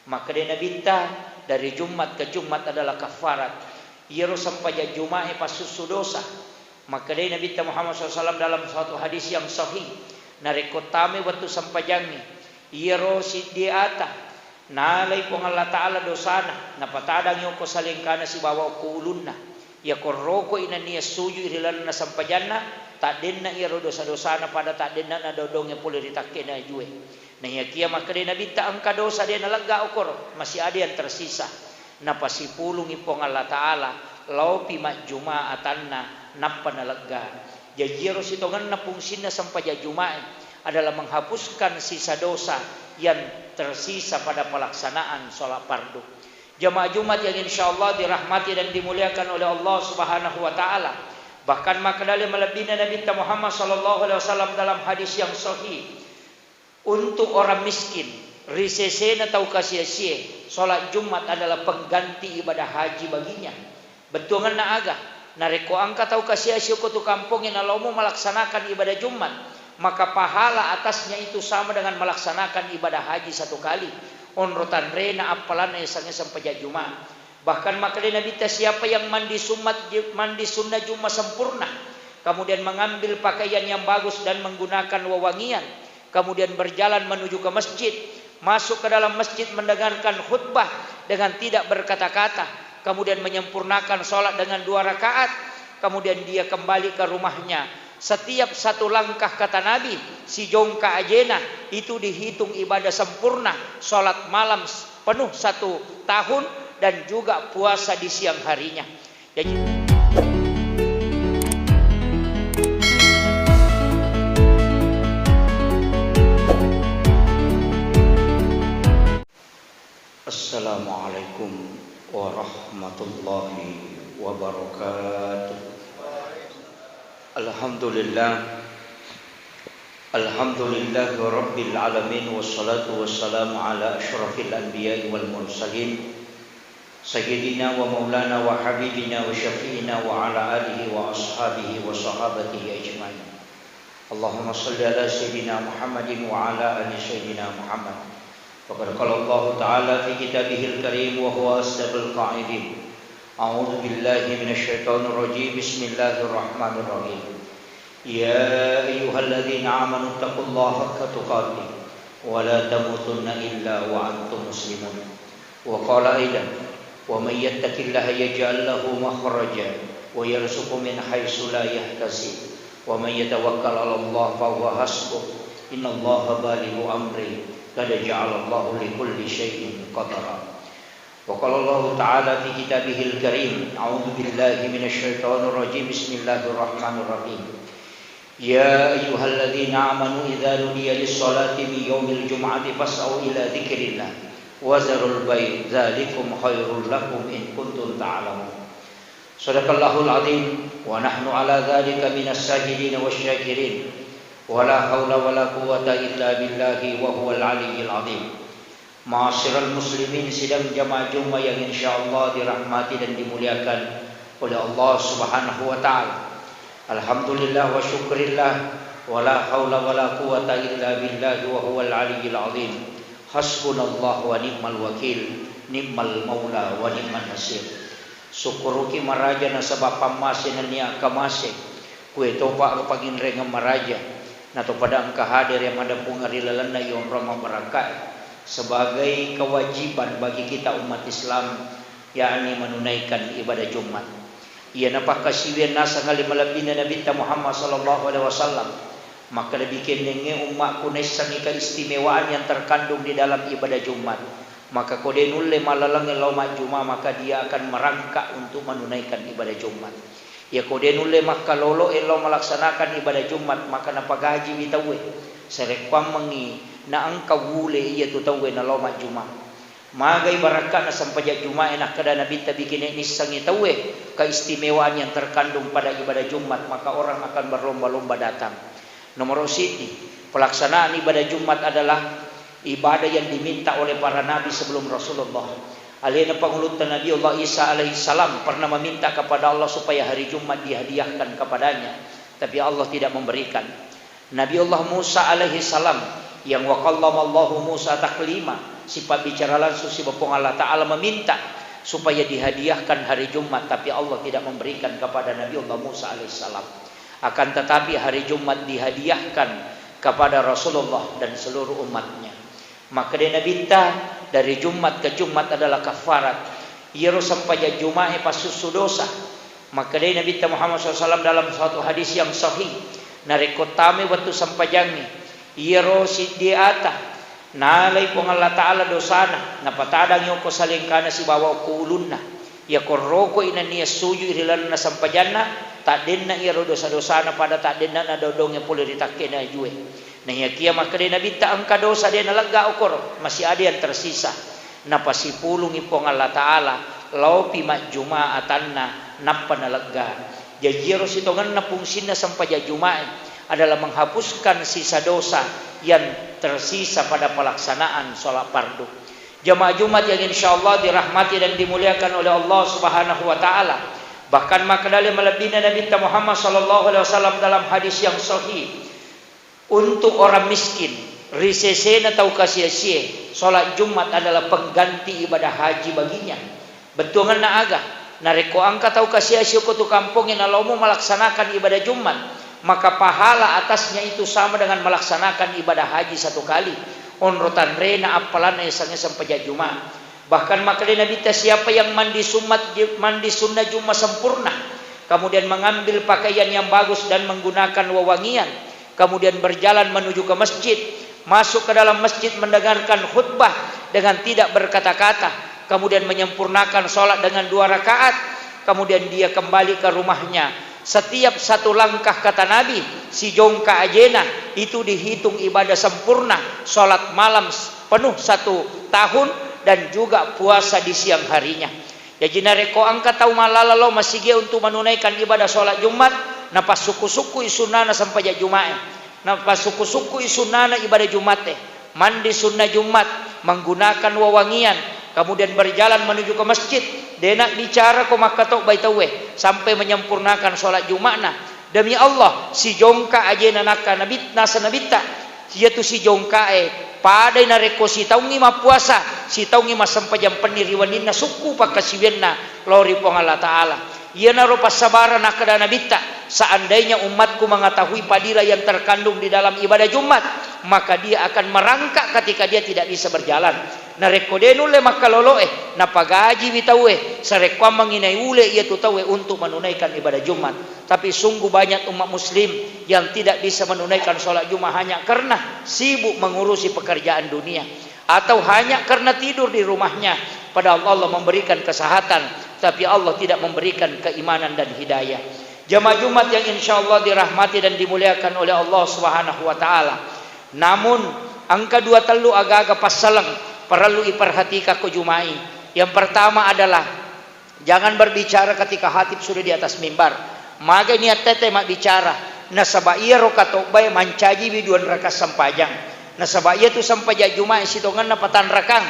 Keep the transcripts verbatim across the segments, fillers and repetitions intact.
Makkedai Nabitta, dari Jumat ke Jumat adalah kafarat. Iyaro sempajang Juma'e passussu dosa. Makkedai Nabitta Muhammad sallallahu alaihi wasallam dalam suatu hadis yang sahih, narekko tamai wettu sempajangnge, iyaro siddi ata nalai Puang Allah Ta'ala dosana, napatadangi okko salengkana sibawa okko ulunna. Iyako rokoi nennia sujui ri lalenna sempajanna, taddenna iyaro dosa-dosana pada taddenna nadodongnge pole ri takkena ajue. Naiyakiya makkedai Nabitta engka dosa de nalegga okoro, masih ada yang tersisa. Napasipulungi Puang Allah Ta'ala, laopi majjuma atanna, nappa nalegga. Jaji iyaro sitongenna fungsinna sempajang Juma'e adalah menghapuskan sisa dosa yang tersisa pada pelaksanaan sholat fardu. Jamaah Jumat yang insya Allah dirahmati dan dimuliakan oleh Allah Subhanahu wa Ta'ala. Bahkan makkedai malebbina Nabitta Muhammad sallallahu alaihi wasallam dalam hadis yang sahih, untuk orang miskin, ri sesena tau kasiasie, sholat Jumat adalah pengganti ibadah haji baginya. Bettuangenna aga? Narekko engka tau kasiasi okko tu kampongnge nalomo melaksanakan ibadah Jumat, maka pahala atasnya itu sama dengan melaksanakan ibadah haji satu kali. Onro tanrena appalanna yasengnge sempajang Juma. Bahkan makkedai Nabitta, siapa yang mandi sunat, mandi sunnah Juma sempurna, kemudian mengambil pakaian yang bagus dan menggunakan wewangian, kemudian berjalan menuju ke masjid, masuk ke dalam masjid mendengarkan khutbah dengan tidak berkata-kata, kemudian menyempurnakan sholat dengan dua rakaat, kemudian dia kembali ke rumahnya. Setiap satu langkah, kata Nabi, sijongka ajena, itu dihitung ibadah sempurna, sholat malam penuh satu tahun, dan juga puasa di siang harinya. Jadi, Assalamualaikum warahmatullahi wabarakatuh. Alhamdulillah. Alhamdulillahi rabbil alamin, wassalatu wassalamu ala asyrafil anbiya'i wal mursalin, sayyidina wa maulana wa habibina wa syafi'ina wa ala alihi wa ashabihi wa sahabatihi ajma'in. Allahumma salli ala sayyidina Muhammadin wa ala ali sayyidina Muhammad. Faqad qala Allahu ta'ala fi kitabihil karim wa huwa asdaqul qailin. A'udzu billahi minasy syaithanir rajim. Bismillahirrahmanirrahim. Ya ayyuhalladzina amanu taqullaha haqqa tuqatih wa la tamutunna illa wa antum muslimun. Wa qala aidan, wa may yattaqillaha yaj'al lahu makhraja wa yarzuqhu min haitsu la yahtasib. Wa may yatawakkal 'alallahi fa huwa hasbuh. Innallaha balighu amrih. Qad ja'alallahu likulli syai'in qadara. Wa qala Allahu ta'ala fi kitabihil karim, a'udzu billahi minasy syaithanir rajim. Bismillahirrahmanirrahim. Ya ayyuhalladzina amanu idza nudiya lis-sholati min yaumil jum'ati fas'au ila dzikrillah wa dzarul bai', dzalikum khairul lakum in kuntum ta'lamun. Shadaqallahul adzim, wa nahnu ala dzalika minas syahidin wasy syakirin. Wa la haula wa la quwwata illa billahi wa huwal aliyyil adzim. Ma'asyiral muslimin, sidang jamaah Jumat yang insyaallah dirahmati dan dimuliakan oleh Allah Subhanahu wa Ta'ala. Alhamdulillah wa syukrillah, wa la haula wa la quwwata illa billahi wa huwal aliyyil azim. Hasbunallah wa ni'mal wakil, ni'mal maula wa ni'man nasir. Sukkuruki maraja nasaba pammase nennia akkamase. Kuetopa ro panginrengeng maraja, natopada engka hadere madepung ri lalenna yonrong mabbarakkae sebagai kewajiban bagi kita umat Islam, yakni menunaikan ibadah Jumat. Iyana pakkasiwiang naseng ale malebbina Nabitta Muhammad sallallahu alaihi wasallam, makkeda, bikennengnge ummakku naissengngi keistimewaan yang terkandung di dalam ibadah Jumat. Maka ko de nulle mallalengnge lao majjuma, maka dia akan merangkak untuk menunaikan ibadah Jumat. Iyako de nulle makkaloloe lao melaksanakan ibadah Jumat, maka napagajiwi tauwe. Sarekkuammengngi naengka wule iyatu tauwe nalao majjuma. Magai barakka'na sempajang Jumae, nakkeda Nabitta, bikene nissengngi tauwe keistimewaan yang terkandung pada ibadah Jumat, maka orang akan berlomba-lomba datang. Nomoro siddi, pelaksanaan ibadah Jumat adalah ibadah yang diminta oleh para nabi sebelum Rasulullah. Alena pangulutta Nabiullah Isa alaihissalam pernah meminta kepada Allah supaya hari Jumat dihadiahkan kepadanya, tapi Allah tidak memberikan. Nabiullah Musa alaihissalam yang wa kallamallahu Musa taklima, Sipabbicara langsung siba Puang Allah Ta'ala meminta supaya dihadiahkan hari Jumat, tapi Allah tidak memberikan kepada Nabiullah Musa alaihissalam. Akan tetapi hari Jumat dihadiahkan kepada Rasulullah dan seluruh umatnya. Makkedai Nabitta, dari Jumat ke Jumat adalah kafarat. Iyaro sempajang Jumae passussu dosa. Makkedai Nabitta Muhammad sallallahu alaihi wasallam dalam suatu hadis yang sahih, narekko tamai wettu sempajangnge, iyaro siddi ata nalai Puang Allah Ta'ala dosana, napatadangi okko salengkana sibawa okko ulunna. Iyako rokoi nennia sujui ri lalenna sempajanna, taddenna iyaro dosa-dosana pada taddenna nadodongnge pole ri takkena ajue. Naiyakia makkedai Nabitta engka dosa de nalegga okoro, masih ada yang tersisa. Napasipulungi Puang Allah Ta'ala, laopi majjuma atanna, nappa nalegga. Jaji iyaro sitongenna fungsinna sempajang Jumae adalah menghapuskan sisa dosa yang tersisa pada pelaksanaan sholat fardu. Jamaah Jumat yang insyaallah dirahmati dan dimuliakan oleh Allah Subhanahu wa Ta'ala. Bahkan makkedai malebbina Nabitta Muhammad sallallahu alaihi wasallam dalam hadis yang sahih, untuk orang miskin, ri sesena tau kasiasie, sholat Jumat adalah pengganti ibadah haji baginya. Bettuangenna aga? Narekko engka tau kasiasi okko tu kampongnge nalomo melaksanakan ibadah Jumat, maka pahala atasnya itu sama dengan melaksanakan ibadah haji satu kali. Onro tanrena appalanna yasengnge sempajang Jumat. Bahkan makkedai Nabitta, siapa yang mandi sunat, mandi sunnah Jumat sempurna, kemudian mengambil pakaian yang bagus dan menggunakan wewangian, kemudian berjalan menuju ke masjid, masuk ke dalam masjid mendengarkan khutbah dengan tidak berkata-kata, kemudian menyempurnakan sholat dengan dua rakaat, kemudian dia kembali ke rumahnya. Setiap satu langkah, kata Nabi, sijongka ajena, itu dihitung ibadah sempurna, sholat malam penuh satu tahun, dan juga puasa di siang harinya. Jaji narekko engka tau mallala lao masigie untuk menunaikan ibadah sholat Jumat, napassukku-sukkui sunnana sempajang Jumae, napassukku-sukkui sunnana ibadah Jumatte, mandi sunnah Jumat, menggunakan wewangian, kemudian berjalan menuju ke masjid, dena bicara ko makkatobbai tauwe sampai menyempurnakan sholat Jumatna. Demi Allah, sijongka ajena nakka Nabi, nasa Nabitta, iyatu sijongkae padai narekko sitaungngi mappuasa, sitaungngi massempajang penni ri wenninna sukku pakkasiwianna lao ri Puang Allah Ta'ala. Iyanaro passabarang nakkeda Nabitta, seandainya umatku mengetahui fadilah yang terkandung di dalam ibadah Jumat, maka dia akan merangkak ketika dia tidak bisa berjalan. Narekko de nulle makkaloloe, napagajiwi tauwe, sarekkoammengngi naiule iyatu tauwe untuk menunaikan ibadah Jumat. Tapi sungguh banyak umat muslim yang tidak bisa menunaikan sholat Jumat hanya karena sibuk mengurusi pekerjaan dunia, atau hanya karena tidur di rumahnya, padahal Allah memberikan kesehatan, tapi Allah tidak memberikan keimanan dan hidayah. Jamaah Jumat yang insyaallah dirahmati dan dimuliakan oleh Allah Subhanahu wa Ta'ala. Namun, engka dua tellu aga-aga passaleng parellu iperhatikakko Jumae. Yang pertama adalah, jangan berbicara ketika khatib sudah di atas mimbar. Magai niatta tette mabbicara, nasaba iyaro katobbae mancajiwi duanrakang sempajang. Nasaba iyatu sempajang Jumae sitongenna patanrakang,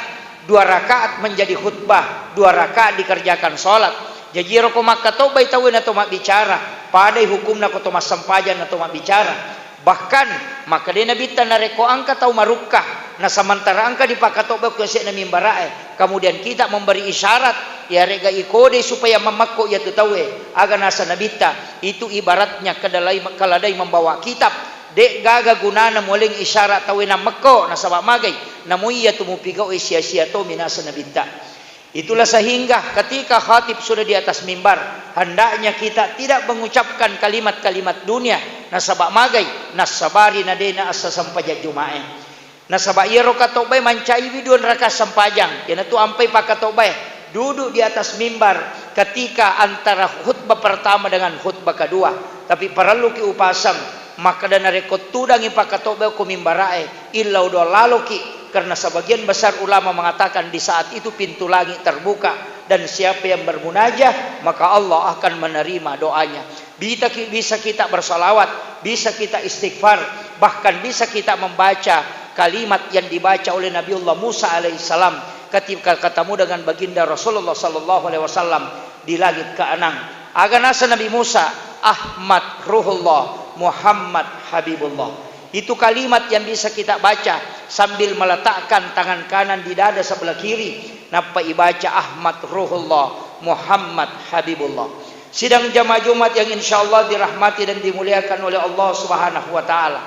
dua rakaat menjadi khutbah, dua rakaat dikerjakan sholat. Jaji iyaro ko makkatobbai tauwe nato mabbicara, padai hukumna ko to massempajang nato mabbicara. Bahkan, makkedai Nabitta, narekko engka tau marukka, na samantara engka dipakatobba ko yase'na mimbarae, kemudian kita memberi isyarat, iyare'ga ikodei supaya mammekko iyatu tauwe, aga nasa Nabitta, itu ibaratnya kedelai, keledai membawa kitab, de'gaga gunana mualeng isyarat tauwe nammekko, nasaba magai, namo iyatu mupigau'i sia-sia tomi nasa Nabitta. Itulah sehingga ketika khatib sudah di atas mimbar, hendaknya kita tidak mengucapkan kalimat-kalimat dunia, nasaba magai, nassabari nadena assa sempajang Jumae. Nasaba iyaro katobbae mancaiwi duanrakang sempajang, iyanatu ampai pakatobbae duduk di atas mimbar ketika antara khutbah pertama dengan khutbah kedua. Tapi parelluki upasang, makkeda narekko tudangi pakatobbae ko mimbarae, illau doang laloki, karena sebagian besar ulama mengatakan di saat itu pintu langit terbuka dan siapa yang bermunajah, maka Allah akan menerima doanya. Bitaki-, bisa kita bersalawat, bisa kita istighfar, bahkan bisa kita membaca kalimat yang dibaca oleh Nabiullah Musa alaihissalam ketika ketemu dengan baginda Rasulullah sallallahu alaihi wasallam di langit keenam. Aga nasa Nabi Musa, Ahmad Ruhullah, Muhammad Habibullah. Itu kalimat yang bisa kita baca sambil meletakkan tangan kanan di dada sebelah kiri, nappa ibaca Ahmad Ruhullah, Muhammad Habibullah. Sidang jamaah Jumat yang insya Allah dirahmati dan dimuliakan oleh Allah Subhanahu wa Ta'ala.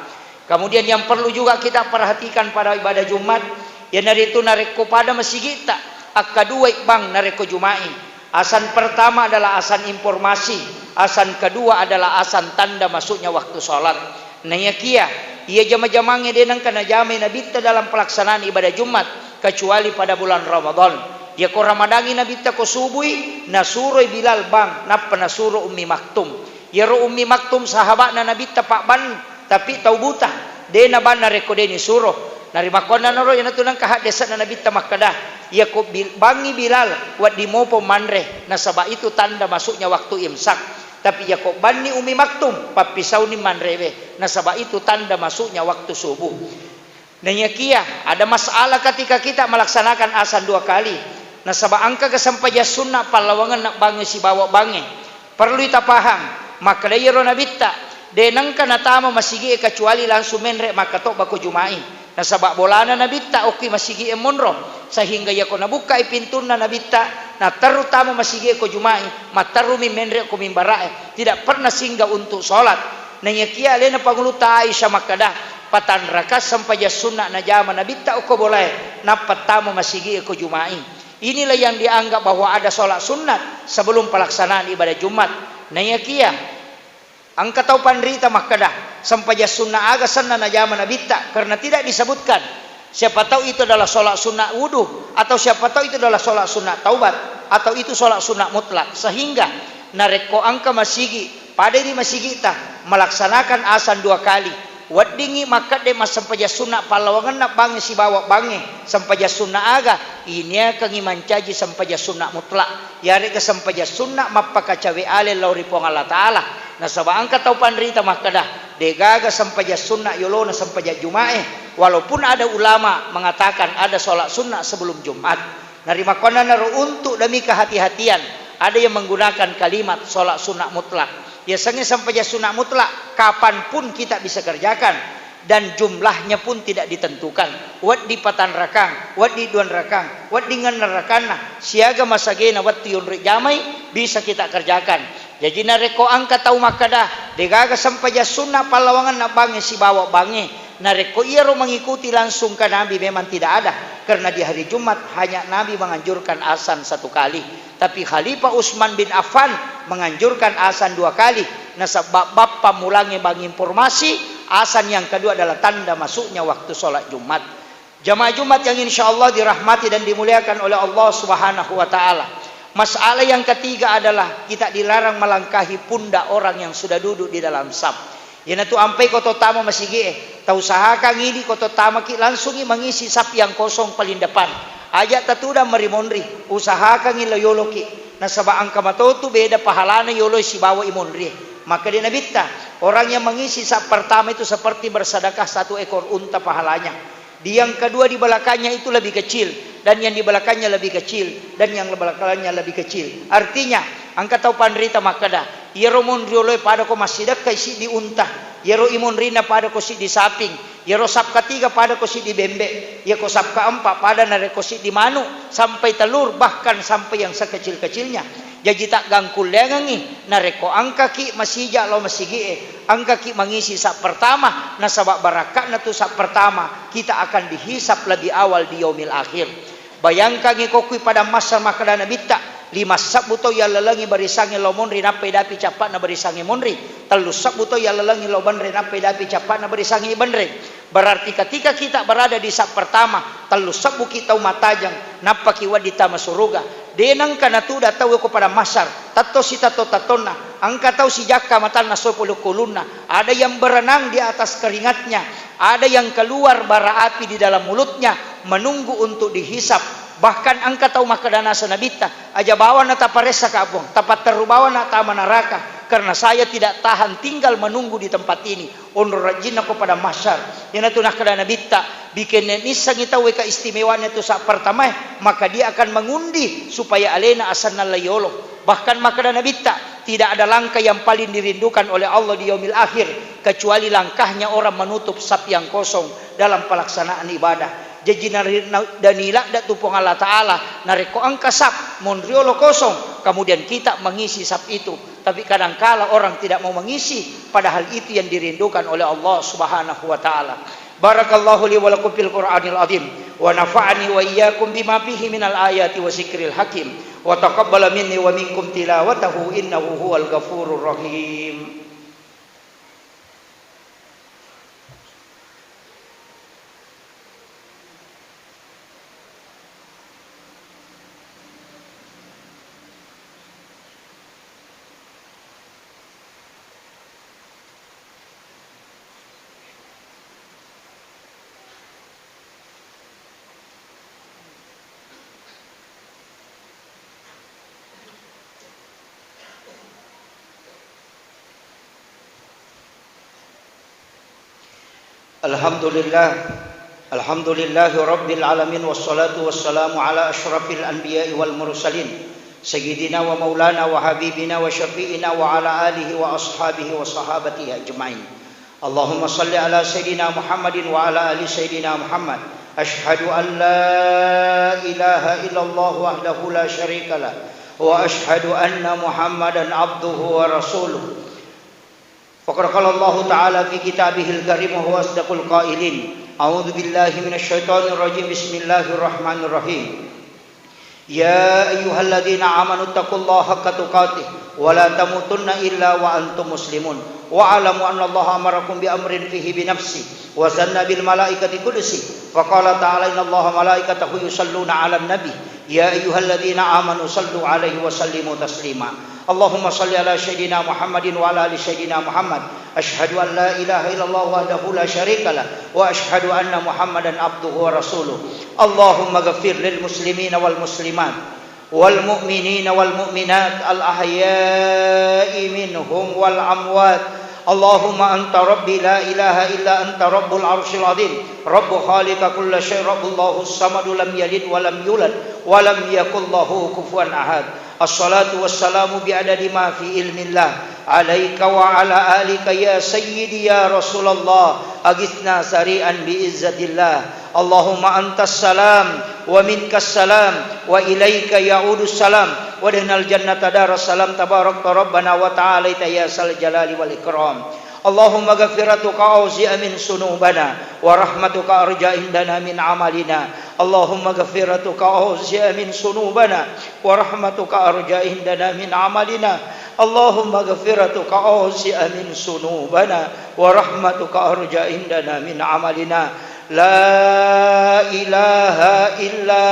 Kemudian yang perlu juga kita perhatikan pada ibadah Jumat, iyanaritu narekko pada masigitta, akkaduai bang narekko Juma'i. Asan pertama adalah asan informasi, asan kedua adalah asan tanda masuknya waktu sholat. Naiyakia, iya jama-jamangnge de nengka najamai Nabitta dalam pelaksanaan ibadah Jumat, kecuali pada bulan Ramadan. Yako Ramadangi Nabitta ko subui, nasuroi Bilal bang, nappa nasuro Ummi Maktum. Iyaro Ummi Maktum sahaba'na Nabitta pabban, tapi tau buta, de nabanna rekko de nisuro. Narimakkuannanaro iyanatu nengka haddese'na Nabitta makkeda, iyako bil-, bangngi Bilal, wedding mopo manre, nasaba itu tanda masuknya waktu imsak. Tapi iyako banni Ummi Maktum, pappisauni manrewe, nasaba itu tanda masuknya waktu subuh. Naiyakia ada masalah ketika kita melaksanakan asan dua kali, nasaba engkaga sempajang sunna pallawangenna bangnge sibawa bangnge. Perlu tapahang, makkeda iyaro Nabitta, de nengka natama masigi'e kecuali langsung menre makkatobba ko Juma'i. Nasaba bolana Nabitta okki masigi'e monro, sehingga iyako nabukkai pintunna Nabitta, natterru tama masigi'e ko Juma'i, matterrumi menre ko mimbara'e, tidak pernah singgah untuk sholat. Naiyakia alena Pangulutta Aisyah makkeda, patanraka sempajang sunna najama Nabitta okko bolae, nappa tama masigi'e ko Juma'i. Inilah yang dianggap bahwa ada sholat sunat sebelum pelaksanaan ibadah Jumat. Naiyakia engka tau panrita makkeda, sempajang sunna aga senna najama Nabitta, karena tidak disebutkan. Siapa tahu itu adalah sholat sunat wudhu, atau siapa tahu itu adalah sholat sunat taubat, atau itu sholat sunat mutlak. Sehingga narekko engka masigi, pada di masigita melaksanakan asan dua kali, weddingngi makkedde massempajang sunna pallawangenna bangnge sibawa bangnge, sempajang sunna aga, iniakengngi mancaji sempajang sunna mutlak, yarega sempajang sunna mappakacawe ale lao ri Puang Allah Ta'ala. Nasaba engka tau panrita makkeda, degaga sempajang sunna yolona sempajang Juma'e, walaupun ada ulama mengatakan ada sholat sunnah sebelum Jumat. Narimakkuannanaro untuk demi kehati-hatian, ada yang menggunakan kalimat sholat sunnah mutlak. Yasengnge sempajang sunnah mutlak, kapanpun kita bisa kerjakan, dan jumlahnya pun tidak ditentukan. Wedding patanrakang, wedding duanrakang, wedding ngennenrakanna, siaga masagena wettu yonroi jamai, bisa kita kerjakan. Jaji narekko engka tau makkeda, degaga sempajang sunna pallawangenna bangnge sibawa bangnge, narekko iyaro mengikuti langsung ke Nabi memang tidak ada, karena di hari Jumat hanya Nabi menganjurkan azan satu kali. Tapi Khalifah Utsman bin Affan menganjurkan azan dua kali, nasaba bappa mulangnge bang informasi, azan yang kedua adalah tanda masuknya waktu sholat Jumat. Jamaah Jumat yang insya Allah dirahmati dan dimuliakan oleh Allah Subhanahu wa Ta'ala. Masalah yang ketiga adalah kita dilarang melangkahi pundak orang yang sudah duduk di dalam saf. Iyanatu ampai ko to tama masigi'e, tausahakan idi ko to tamaki langsungi mengisi saf yang kosong paling depan. Aja tatudang marimonri, usahakangi lo yoloki. Nasaba engka matotu beda pahalana yoloi sibawa imonri. Maka di Nabitta, orang yang mengisi saf pertama itu seperti bersedekah satu ekor unta pahalanya. Di yang kedua di belakangnya itu lebih kecil, dan yang di belakangnya lebih kecil, dan yang belakangnya lebih kecil. Artinya, engka tau panrita makkeda, iyaro monri oloe pada ko massidekkai siddi unta, iyaro imonrinna pada ko siddi saping, iyaro saf ketiga pada ko siddi bembe, iyako saf keempat pada narekko siddi manu, sampai telur, bahkan sampai yang sekecil-kecilnya. Jaji taggangkulleangengngi, narekko engkaki masija lao masigi'e, engkaki mangisi saf pertama, nasaba barakka'na tu saf pertama, kita akan dihisab lebih awal di yaumil akhir. Bayangkangngi ko kui padang mahsyar makkeda Nabitta, lima sebbu tau yallalengi barisangnge lao monri nappai dapi cappa'na barisangnge monri, tellu sebbu tau yallalengi lao benre nappai dapi cappa'na barisangnge ibenre. Berarti ketika kita berada di saf pertama, tellu sebbuki tau mattajeng, nappaki wedding tama suruga. De nengka natuda tau ko padang mahsyar, tetto sitetto-tettonna, engka tau sijakka matanna sopolo ko ulunna, ada yang berenang di atas keringatnya, ada yang keluar bara api di dalam mulutnya, menunggu untuk dihisab. Bahkan engka tau makkeda naseng Nabitta, aja bawang na taparessa ka Puang, tapatteru bawang na tama naraka, karena saya tidak tahan tinggal menunggu di tempat ini. Onro rajinna ko padang mahsyar. Iyanatu nakkeda Nabitta, bikinne nissengngi tauwe keistimewaanna tu saf pertamae, maka dia akan mengundi supaya alena asenna lao yolo. Bahkan makkeda Nabitta, Tidak ada langkah yang paling dirindukan oleh Allah di yaumil akhir kecuali langkahnya orang menutup saf yang kosong dalam pelaksanaan ibadah. Jaji nari-, na-, dani ladda tu Puang Allah Ta'ala, narekko engka saf monriolo kosong, kemudian kita mengisi saf itu. Tapi kadangkala orang tidak mau mengisi, padahal itu yang dirindukan oleh Allah Subhanahu wa Ta'ala. Barakallahu li wa lakum fil Qur'anil azim, wa nafa'ani wa iyyakum bima fihi minal ayati wa zikril hakim, wa taqabbala minni wa minkum tilawatahu innahu huwal ghafurur rahim. Alhamdulillah. Alhamdulillahi rabbil alamin, wassalatu wassalamu ala asyrafil anbiya'i wal mursalin, sayyidina wa maulana wa habibina wa syafi'ina wa ala alihi wa ashabihi wa sahabatihi ajma'in. Allahumma salli ala sayyidina Muhammadin wa ala ali sayyidina Muhammad. Asyhadu an la ilaha illallah wahdahu la syarika lah, wa asyhadu anna Muhammadan abduhu wa rasuluh. Faqad qala Allahu ta'ala fi kitabihil karim wa huwa asdaqul qailin. A'udzu billahi minasy syaithanir rajim. Bismillahirrahmanirrahim. Ya ayyuhalladzina amanu taqullaha haqqa tuqatih wa la tamutunna illa wa antum muslimun. Wa alamu annallaha amarakum bi amrin fihi bi nafsi wa zanna bil malaikati qudsi. Faqala ta'ala innallaha malaikatahu yusalluna 'alan nabi. Ya ayyuhalladzina amanu sallu 'alaihi wa sallimu taslima. Allahumma salli ala sayyidina Muhammadin wa ala ali sayyidina Muhammad. Asyhadu an la ilaha illallah wahdahu la syarika lah, wa asyhadu anna Muhammadan abduhu wa rasuluh. Allahumma ghafir lil muslimina wal muslimat, wal mu'minina wal mu'minat, al ahya'i minhum wal amwat. Allahumma anta rabbi la ilaha illa anta rabbul arsyil azim, rabbu khaliqa kulla syai, rabbullahu samadu lam yalid wa lam yulad, wa lam yakul lahu kufuwan ahad. Assalatu wassalamu bi adadi ma fi ilmillah, alaika wa ala alika ya sayyidi ya Rasulallah, aghitsna sari'an bi izzatillah. Allahumma antas salam wa minkas salam wa ilaika ya'udus salam, wa adkhilnal jannata daras salam, tabarakta rabbana wa ta'alaita ya sal jalali wal ikram. Allahumma maghfiratuka awsi'a min sunubana, wa rahmatuka arja indana min amalina. Allahumma maghfiratuka awsi'a min sunubana, wa rahmatuka arja indana min amalina. Allahumma maghfiratuka awsi'a min sunubana, wa rahmatuka arja indana min amalina. La ilaha illa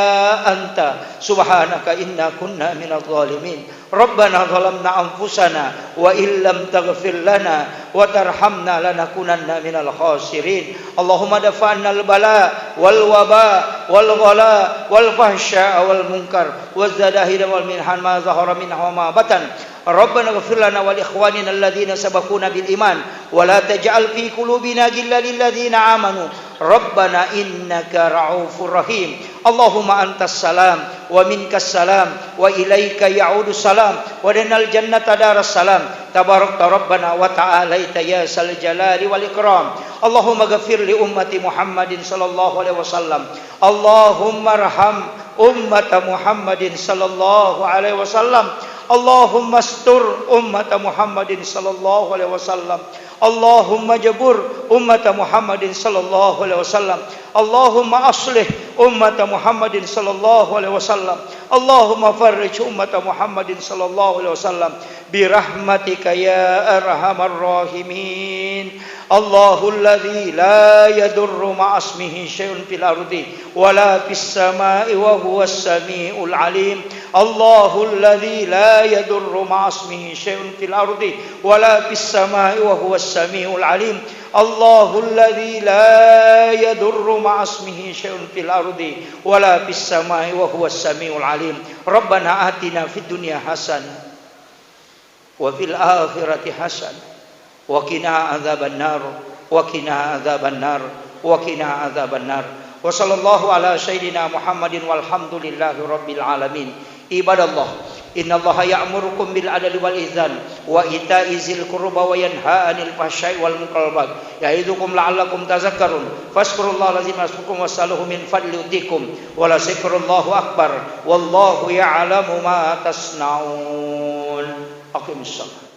anta, subhanaka inna kunna minadh dhalimin. Rabbana zalamna anfusana wa illam taghfir lana wa tarhamna lanakunanna minal khasirin. Allahumma dafa'annal bala wal waba wal ghala wal fahsya wal munkar waz zahira wal mihan ma zahara minha wa ma batan. Rabbana ighfir lana wa li ikhwanina alladhina sabaquna bil iman wa la taj'al fi qulubina ghillan lil ladzina amanu rabbana innaka ra'ufur rahim. Allahumma antas salam wa minkas salam wa ilaika ya'udus salam wa adkhilnal jannata daras salam, tabarakta rabbana wa ta'alaita ya sal jalali wal ikram. Allahumma ghafir li ummati Muhammadin sallallahu alaihi wasallam. Allahumma arham ummata Muhammadin sallallahu alaihi wasallam. Allahumma astur ummata Muhammadin sallallahu alaihi wasallam. Allahumma jbur ummata Muhammadin sallallahu alaihi wasallam. Allahumma aslih ummata Muhammadin sallallahu alaihi wasallam. Allahumma farrij ummata Muhammadin sallallahu alaihi wasallam bi rahmatika ya arhamar rahimin. Allahul ladzi la yadurru ma'asmihi syai'un fil ardi wa la fis sama'i wa huwas sami'ul alim. Allahul ladzi la yadurru ma'asmihi syai'un fil ardi wa la fis sama'i wa huwas sami'ul alim. Allahul ladzi la yadurru ma'asmihi syai'un fil ardi wa la fis sama'i wa huwas sami'ul alim. Rabbana atina fid dunya hasanah wa fil akhirati hasanah wa qina adzabannar, wa qina adzabannar, wa qina adzabannar. Wa sallallahu ala sayyidina Muhammadin walhamdulillahi rabbil alamin. Ibadallah, Innallaha ya'murukum bil adli wal ihsan wa ita'i zil qurba wa yanha 'anil fahsya'i wal munkar wal baghi. Ya'idukum la'allakum tazakkarun. Fazkurullaha al-'azim yadzkurkum was'aluhu min fadli yu'tikum. Wa la zikrullahi akbar. Wallahu ya'lamu ma tasna'un. Aqimus shalah.